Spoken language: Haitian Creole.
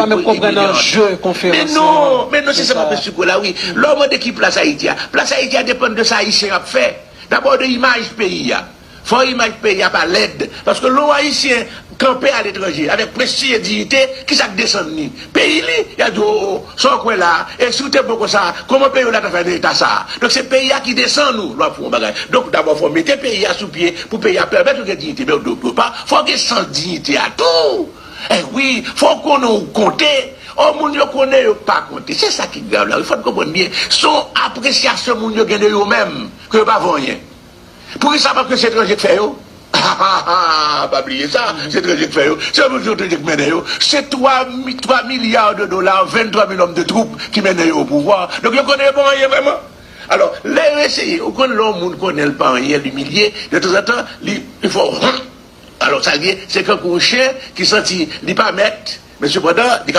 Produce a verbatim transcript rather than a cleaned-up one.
pa menm konprann anje konferans. Men non, men non, se sa m ap esplike w la, wi. Lè w mande ki plas Ayiti a, plas Ayiti a depann de sa Ayisyen ap fè. Dabò de imaj peyi a. Fò imaj peyi a pa lèd. Paske lè yon Ayisyen kanpe aletranje avèk prestij e diyite, ki sa k desann li? Peyi li, y a di, o, o, sa w kwè la, e si w te bon konsa, kòman peyi w la ta fè nan eta sa a? Donk se peyi a ki desann ou lè w ap fè yon bagay. Donk dabò fò w mete peyi a sou pye pou peyi a pèmèt ou gen diyite, men w dwe pa, fò w gen sans diyite a tou. E wi, fò w konnen ou konte. O, moun yo konnen yo pa konte. Se sa ki grav la, wi, fò n konprann byen. Se yon apresyasyon moun yo gen de yo menm, ke yo pa vo anyen. Poukisa? Paske se etranje k fè yo. Pa bliye sa, se etranje k fè yo. Se etranje k mennen yo. Se twa mi- twa milya de dola, venntwa mil òm de twoup ki mennen yo o pouvwa. Donk yo konnen yo pa anyen vrèman. Alò, lè yo eseye, ou konn lè yon moun konnen l pa anyen, l imilye, de tanzantan, li, li fè w honk. Alò, sa l ye, se kankou yon chen ki santi li pa mèt, men sepandan, li